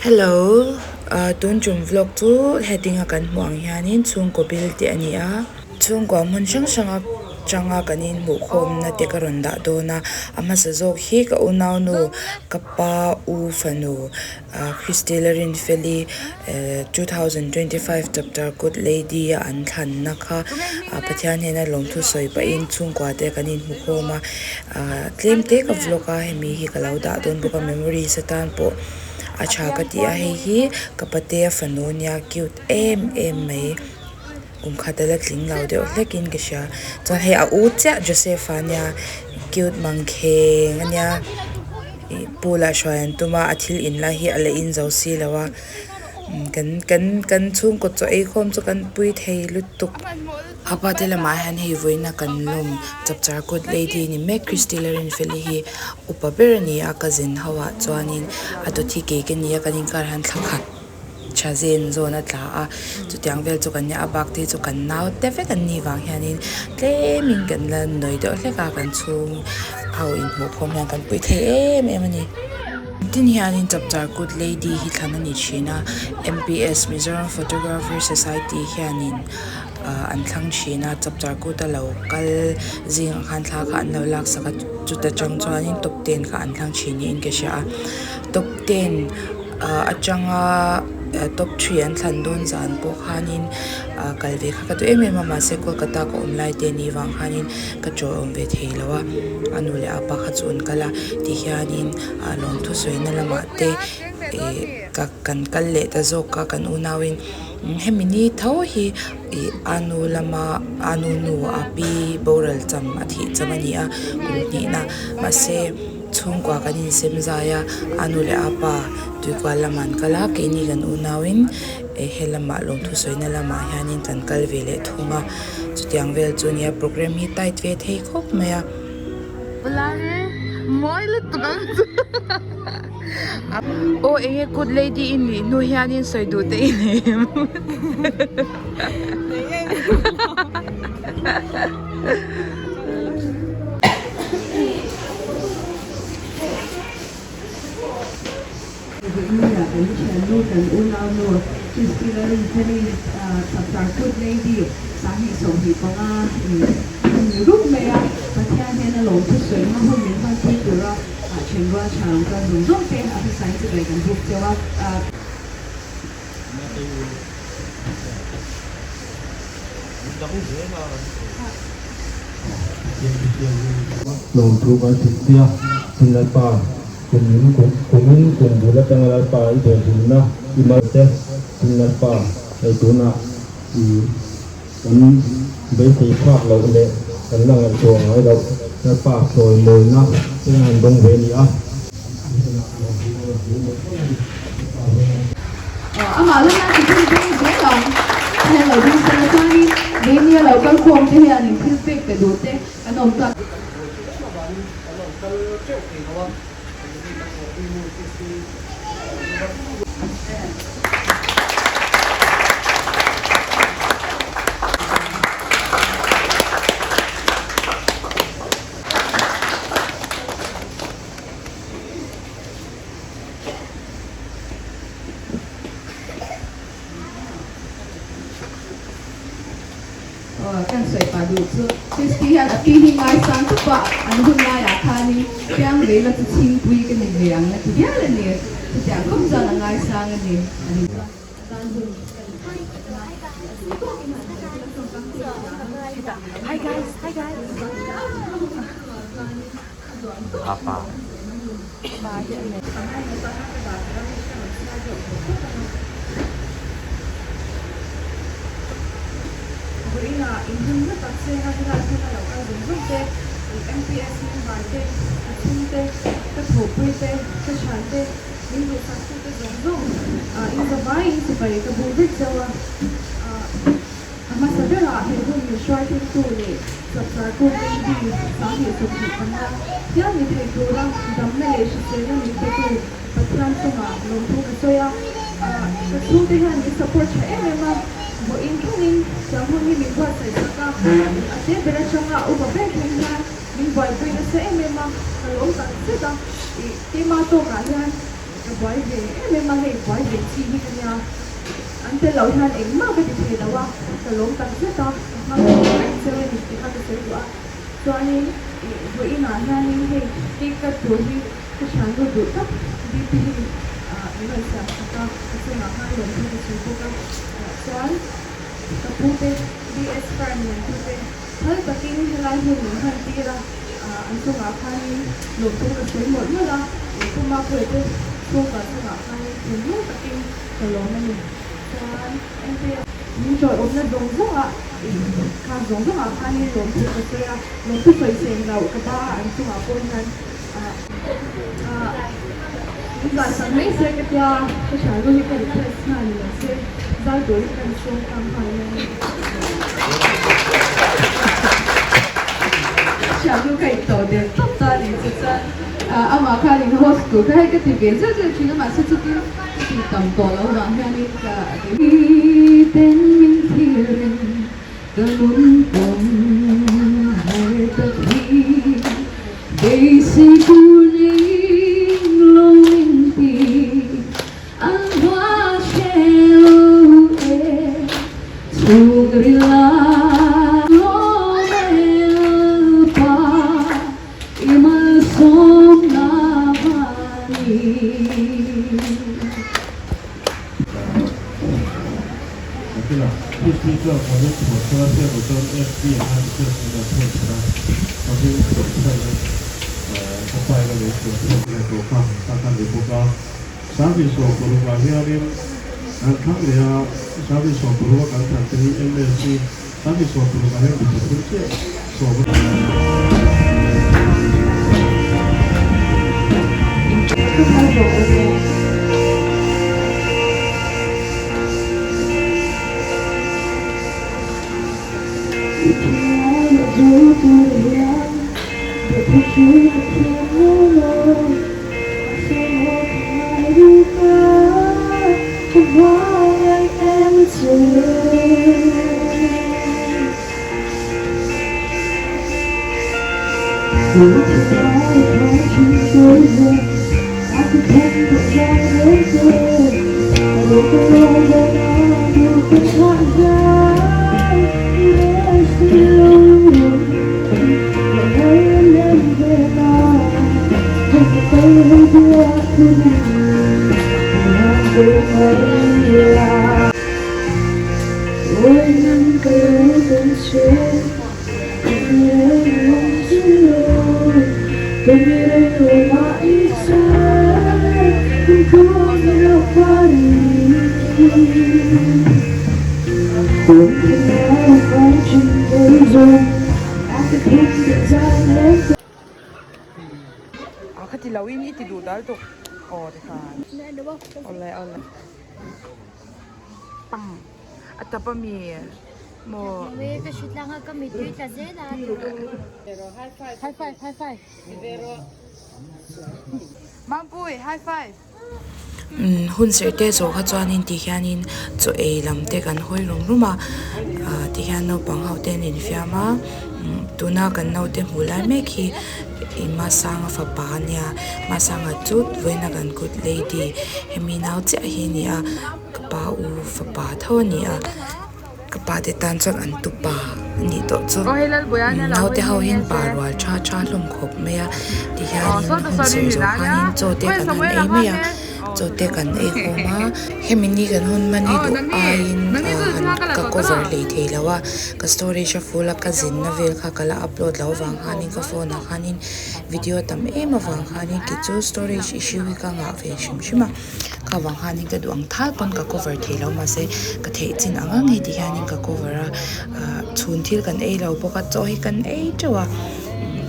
Hello ah tun tum vlog chu heading a kan hmuh ang hianin chhungkaw bil tih a ni a chhungkua hmun hrang hrang atanga kan inhmuh khawmna te ka rawn dah dawn a a hmasa zawk hi ka unaunu ka pa u fanu ah Christella Rinfeli eh 2025 chapter kut lady a an thlanna kha ah Pathian hnena lawmthu sawi pahin chhungkua te kan inhmu khawm a ah tlem te ka vlog a hemi hi ka lo dah dawn bawk a memories atan pawh a tha ka ti a hei hi ka patea fanu ania cute em em mai kum khat a la tling lo deuh hlek in ka hria chuan hei a u chiah Joseph a ania cute mangkheng ania ih pool ah hruai an tum a a thil in lai hi a la in zo silo a kan kan kan chhungkaw chaw ei khawm chu kan pui thei lutuk. A pa te lamah hian hei vawiina kan lawm chapchar kut lady ni mek Christy Larinfeli hi upa ber a ni a cousin ho ah chuanin a dawt hi kei ka ni a kan inkar hian thla khat tha zen zawn a tla a chutiang vel chu kan nia a bak te chu kan nau te vek an nih vang hianin tlemin kan la nawi deuh hlek a kan chhung ho inhmuh khawm hian kan pui thei em em a ni. Tin hianin chapchar kut lady hi thlan a ni thin a M_P_S Mizoram Photographer Society hianin ah an thlang thin a chapchar kut a lo kal zingah khan thla kha an lo lak sak a chuta tang chuanin top ten kha an thlang thin niin ka hria a top ten ah atanga top three an thlan dawn zan pawh khanin ah kal ve kha ka duh em em a mahse kolkata ka awm lai te anih vang khanin ka chawiawm ve thei lo a a nu leh a pa kha chu an kal a tihianin ah lawmthu sawina lamah te ih ka kan kal leh ta zawk a kan unauin hemi ni tho hi ih a nu lama a nu nu a pi boral cham a thih cham a ni a kum hnihna mahse chhungkua kan insem zai a a nu leh a pa tuikual lamah an kal a keini kan unauin eh he lamah lawmthu sawina lamah hianin kan kal ve leh thung a chutiang vel chu a nia programme hi tight ve thei khawp mai a. Aw enge good lady i nih hnu hianin sawi duh te i nei em? Vawinia kan thiannu kan unaunu Christy Lalrinfeli chapchar good lady 2025 a ni rup mai a, Pathian hian a lawmthu sawina hun min hmanpui tura Ah thenrual tha lo kal zawng zawng te a hmasa in chibai kan buk cheu a. Lawmthu kan hrilh pui a, Chin Lalpa, kumin kumin kum bul atanga Lalpa i venhimna i mal te, Chin Lalpa, hei tunah i Kan beisei phak loh leh kan la ngaihtuah ngai loh Lalpa sawi mawina te an han dawng ve a ni a. Amah lama chi thil ding zel ang hian lo ding sela chuanin keini a lo kal khawm te hianin thil pek pe duh te an awm tak. Kan sawi pah duh chu Christy hian a pi hi ngaisang tawp a, an hun laiah khanin piang vei la chu chhingpui ka ni ve ang a ti hial a ni. Chutiang khawp chuan a ngaisang a ni. Apa. Vawiinah inhmun hla tak senga helai hmuna lo kal zawng zawng te, MPS member te, ka chhungte, ka thawhpui te, ka thian te, min duhsak tute zawng zawng inzavaiin sipai ka buk vek chauh a. A hmasa berah he hun min hruai thlengtu leh Chapchar Kut Lady 2025 hial ni thei tura damna leh hriselna min petu Pathian chungah lawmthu ka sawi a. Ka chhungte hian min support tha em em a, vawiin thlengin tiang hun hi min buatsaih sak a, a te ber atanga a upa ber thleng hian min buaipui nasa em em a, ka lawm tak zet a, ih keima tawkah hian ka. buai ve em em a, hei buai ve chi hi ka nia. An tel loh hian engmah ka ti thei lo a, ka lawm tak zet a, ka hmang vek cheu a ni tih kha ka sawi duh a. Chuanin ih vawiinah hianin hei cake cut tur hi ka thiannu duh tak DP hi ah min rawn siam sak a, ka chungah khan lawmthu ka sawi bawk a. Chuan ka pu te BS firm neitu te phal takin helai hun min hman tir a, an chungah khanin lawmthu ka sawi mawlh mawlh a, ih Pu Mapuia te chhungkua chungah khanin thinlung takin ka lawm a ni. Chuan MPS min chawiawmna zawng zawngah ih kha zawng zawngah khanin lawmthu ka sawi a, lawmthu sawi sen loh ka ba a an chungah pawh hian ah min zai sak mai se ka tia ka hriatna hi ka request nghal ni lo se zai turin ka insawm tlang nghal mai a ni. Ka hriatna ka intawh der tawp ta a ni chu chuan amah khan in host tur kha hei ka ti ve zeuh zeuh thin a mahse chutin ka ti tam tawh loh vang hianin ka Ten min thlir reng Ka lungpawm har tak hi beisei tur nei lo min ti an hma hrelo e chhung rila lawmel pa i malsawmna vani. Nakinah Christy chuan ka hming chhuah thar a hriat loh chuan FB ah khan request min rawn thawn thin a, ka hming chhuah tharna ka pa in a lo chhuah thawn leh tawh kha kha kha ni bawk a. 2016 ah hianin kan thlang leh a, 2016 a kan thlan te hi MSc 2016 ah hian mi pathum chiah sawm a. Hun serh te zawh kha chuanin ti hianin chaw ei lam te kan hawi rum rum a ah ti hian naupang ho te an infiam a tuna kan naute hmuh lai mek hi ih Masanga fapa a nia Masanga chu vawiina kan kut lady hemi nau chiah hi a ni a ka pa u fapa tho a ni a. Ka pa te tan chuan an tupa a nih tawh chu naute ho hian pa rual tha tha hlawm khawp mai a tihianin hun serh zawh khanin chaw te kan han ei mai a chaw te kan ei khawm a hemi ni kan hun hman hi duh aiin han ka cover hlei thei lo a ka storage a full a ka zinna vel kha ka la upload loh avang khanin ka phone ah khanin video tam em avang khanin kei chu storage issue hi ka ngah ve hrim hrim a. Ka vang hianin ka duh ang thal pawn ka cover thei lo mahse ka theih chin ang ang heti hianin ka cover a ah chhun thil kan ei lo bawk a chaw hi kan ei teuh a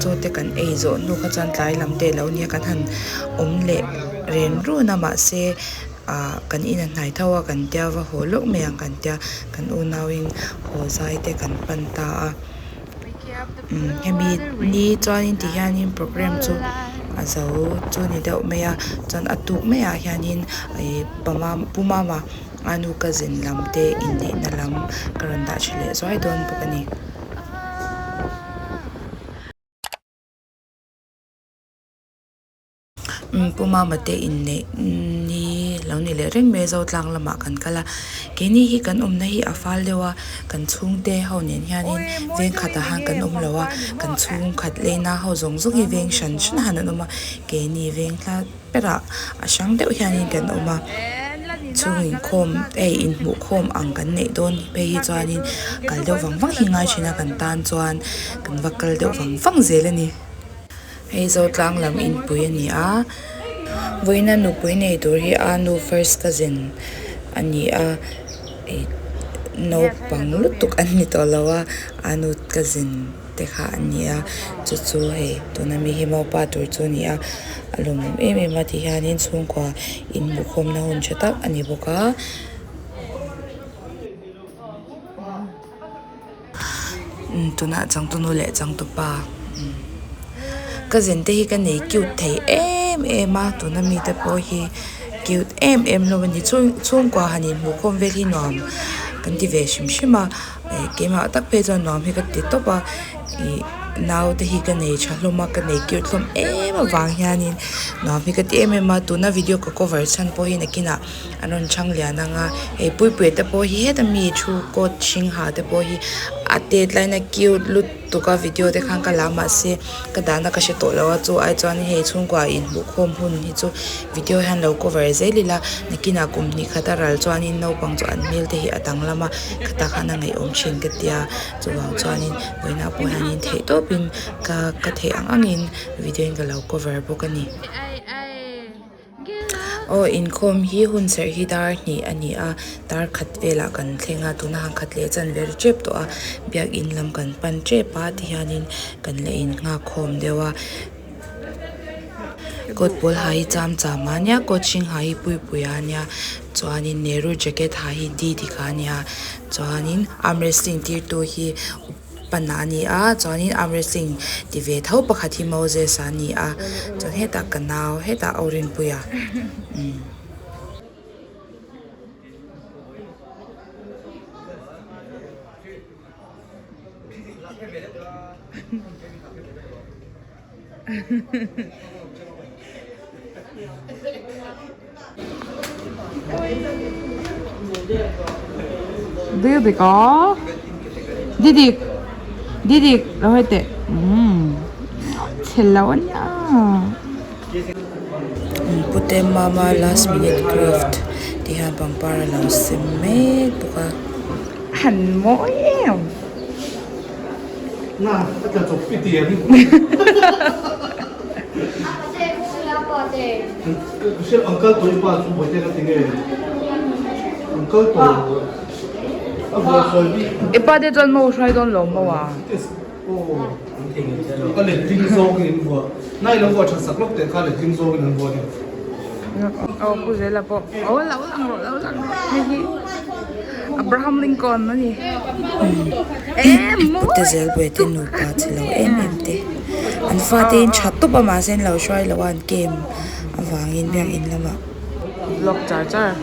chaw te kan ei zawh hnu kha chuan tlai lam te alo nia kan han awm leh ren run a mahse ah kan in a hnai tho a kan tia va haw lawk mai ang kan tia kan unau in haw zai te kan pan ta a. Hemi ni chuanin ti hianin program chu a zo chu ni deuh mai a chuan a tuk maiah hianin ih pama pu mama a nu cousin lam te inneihna lam ka rawn dah tha leh zuai dawn bawk a ni. Pu Mama te inneih ni lo ni leh reng mai a Zotlang lamah kan kal a keini hi kan awmna hi a fal deuh a kan chhungte ho nen hianin veng khatah han kan awm lo a kan chhungkhat lena ho zawng zawng hi veng hran hran han an awm a keini veng hla berah a hrang deuh hianin kan awm a chhung inkhawm hei inhmuh khawm ang kan neih dawn phei hi chuanin kal deuh vang vang hi ngai thin a kan tan chuan kan va kal deuh vang vang zel a ni. Hei Zotlang lam inpui a ni a, vawiina nupui nei tur hi a nu first cousin a ni a, ih naupang lutuk an ni tawh lo a, a nu cousin te kha an ni a, chu chu hei tuna mi hi mopa tur chu a ni a, a lawmawm em em a ti hianin chhungkua inhmuhkhawmna hun tha tak a ni bawk a. Tunah changtunu leh changtupa cousin te hi ka nei cute thei em em a tuna mite pawh hi cute em em hlawm a ni chhungkua han inhmuh khawm vel hi nuam kan ti ve hrim hrim a ih keimah tak phei chuan nuam hi ka ti tawp a ih naute hi ka nei tha hlawm a ka nei cute hlawm em avang hianin nuam hi ka ti em em a tuna video ka cover chhan pawh hi nakinah. An rawn chhang lian ang a hei puipuia te pawh hi heta mi thu coat hring ha te pawh hi a tet laiin a cute lutuk a video te khan ka la mahse ka dahna ka hre tawh lo a chu ai chuan hei chhungkua inhmuh khawm hun hi chu video hian lo cover zel ila nakinah kum hnih khat a ral chuanin naupang chu an hmel te hi a danglam a khatah khan a ngaihawm thin ka tia chuvang chuanin vawiinah pawh hianin theih tawpin ka ka theih ang angin video in ka lo cover bawk a ni. Aw inkhawm hi hun serh hi dar hnih a ni a dar khat velah kan thleng a tuna han khat leh chan vel tep tawh a biakin lam kan pan tep a tihianin kan la in nghak khawm deuh a coat pawl ha hi cham cham a nia coat hring ha hi pui pui a nia chuanin nehru jacket ha hi didika a nia chuanin arm wrestling tir tu hi. Pana a ni a chuanin arm wrestling ti ve tho pakhat hi Moses a ni a chuan hetah ka nau hetah Aurinpuia umm. Didik aw Didik Didik lo hai teh umm chhe lo a nia. Pute mama last minute craft tih hian pangpar a lo sem mek bawk a. Han mawi em. Na a tla chawp i ti em. Uncle tawh i pa chu buai te ka ti nge Uncle tawh a buai sawi bik. I pa te chuan mo hruai dawn lo maw a? A letling zawngin an vuah. Na i lo vuah tha sak lawk teh kha letling zawngin an vuah a ni. Aw Pu Zela pawh aw lo lang rawh lo lang rawh hei hi Abraham Lincoln a ni. Pute Zelbuaite nupa chi lo em em te an fate in tha tawp a mahse an lo hruai lo a an game avangin biakin lamah vlog char char.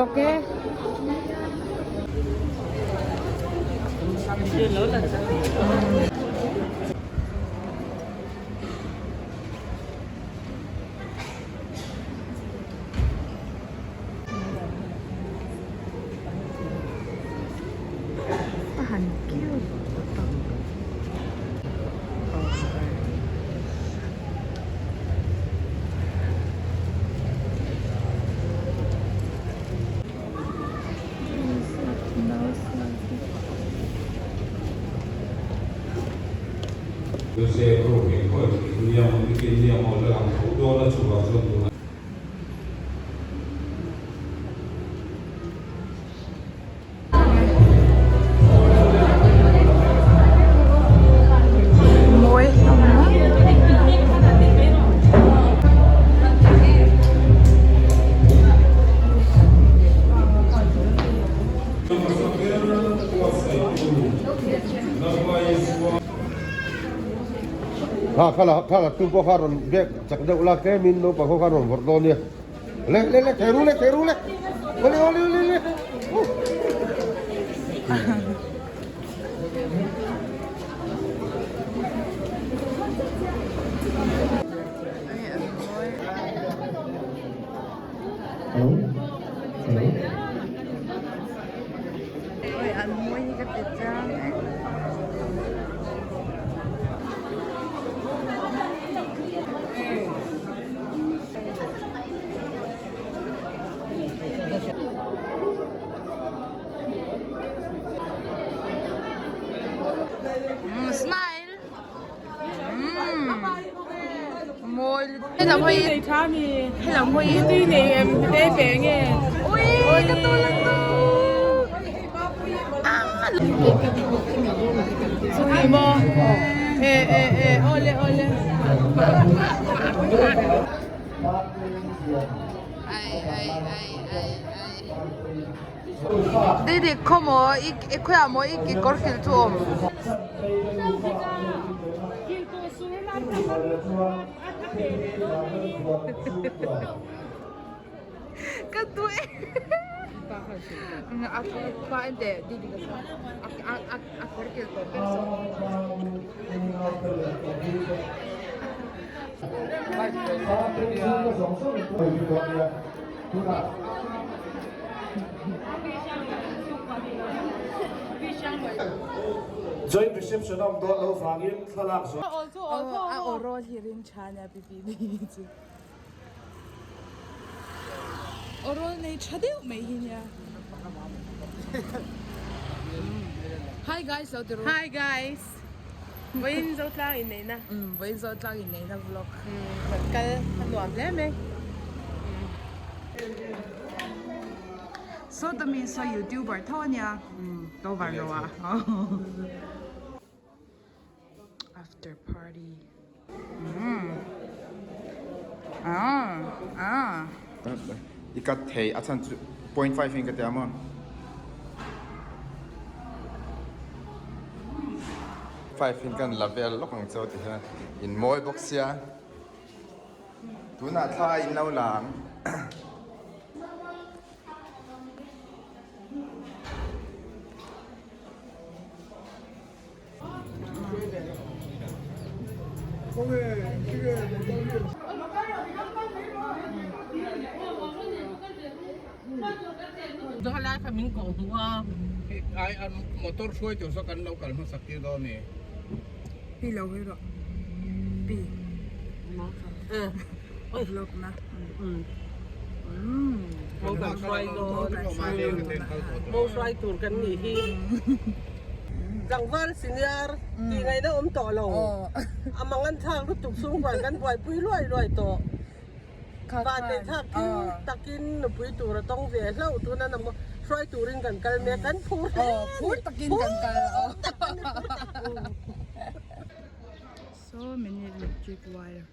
Ok. A han cute tak. Mawi hlawm a. Kha kha la kha la tu pawh kha rawn biak chak deuh la tlemin naupang ho khan rawn vawrh dawn nia. Le le le thei ru le thei ru le. Awle awle awle le. Hello hello. Oi an mawi hi ka ti chiang e. Smile. Mawi Hello hoi. Hello hoi. Tui nei em te pe nge. Ui ka tu la tu. Chu mo. E e e ole ole. Ai ai ai ai ai. Didi khaw i khawiah maw i kekawr kil chu awm. Ka duh e a pa en teh didi ka saw a a a kawr kil tawh ber saw. Joint reception a awm dawn loh vangin thlalak zawh. A aw rawl hi rin tha nia pi pi ni chu. Aw rawl nei tha deuh mai hi nia. Hi guys lo ti ru. Hi guys. Vawiin zo tlang inneihna. Vawiin zo tlang inneihna vlog. Kal a nuam hle mai. Saw ta mi saw youtuber tho ania to var lo a after party ah ah. I cut thei a chhan chu 0.5 in ka ti a maw. 5 in kan la vel lawk ang chu ti hian in mawi bawk sia. Tunah thla in lo lang. Motor hruai tur saw kan lo kal hmasak tir dawn ni. Pi lo hi rawh. Pi. Vlog na. Mo kan hruai dawn. Mo hruai tur kan nih hi. Tlangval senior tih ngaihna awm tawh lo. A mang an thlak lutuk chhungkuan kan buaipui luai luai tawh. Van nei thlak thil takin nupui tur a tawng ve hlauh tuna na hruai turin kan kal mek kan phur hle a ni. Phur takin kan kal. So many electric wire.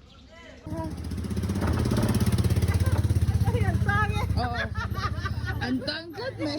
An tang tlat mai.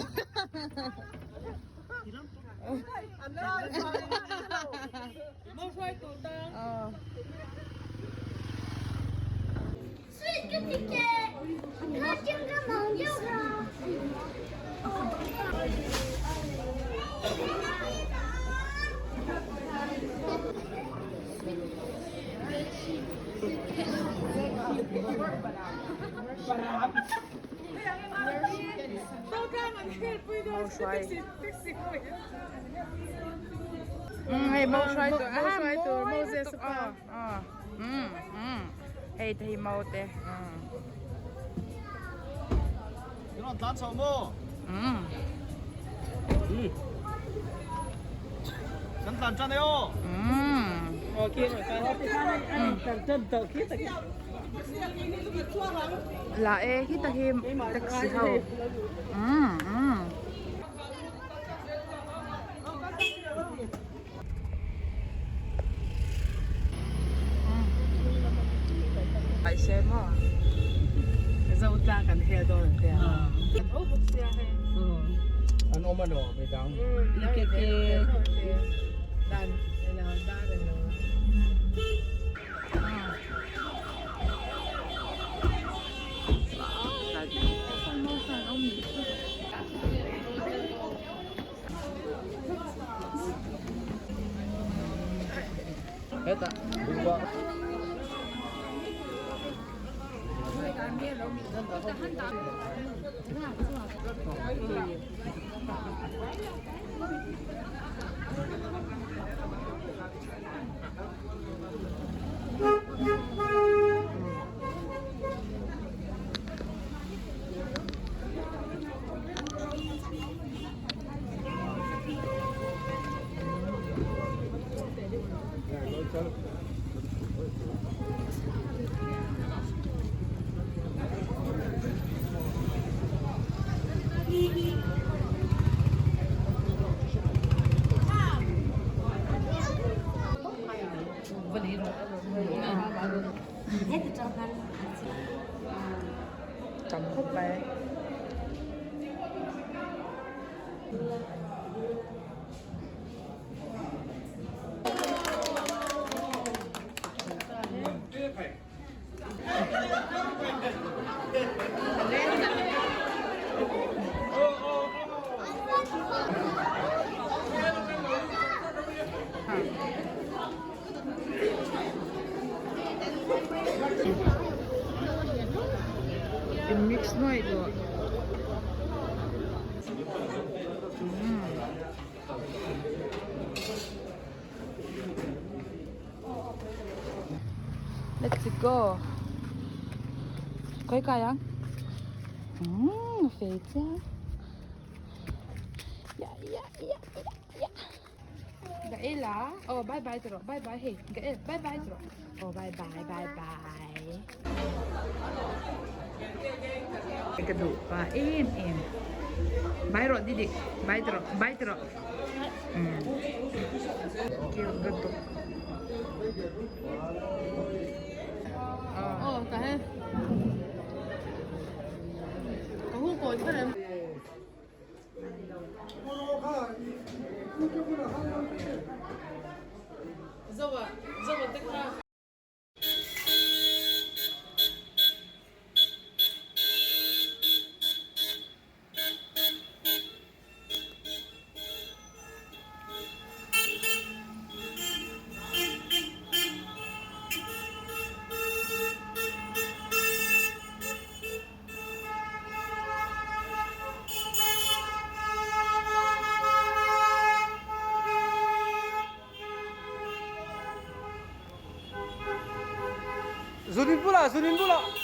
Hei mo hruai tur mo hruai tur Moses pa hei te hi mo te La e khi ta hi taxi ho. Ai se maw? Zo tlang kan hel dawn an tia. An o bawk sia hei. An awm a lo midang. Ke ke. Dan elo dan elo. Tam khawp mai. In mix nuaih tawh. Let's go. Koi kai ang. Fei chiang. Ya ya ya ya ya. Gaela. Oh, bye bye tro. Bye bye. Hey, Gael, bye bye tro. Oh, bye bye bye bye. Ka duh pa em em. Bye rawh Didik. Bye tro. Bye tro. Cute lutuk. Oh, ka he. Ka hu kawi kha rem. Zoa, zoa te kha. Zunin bulah, zunin bulah.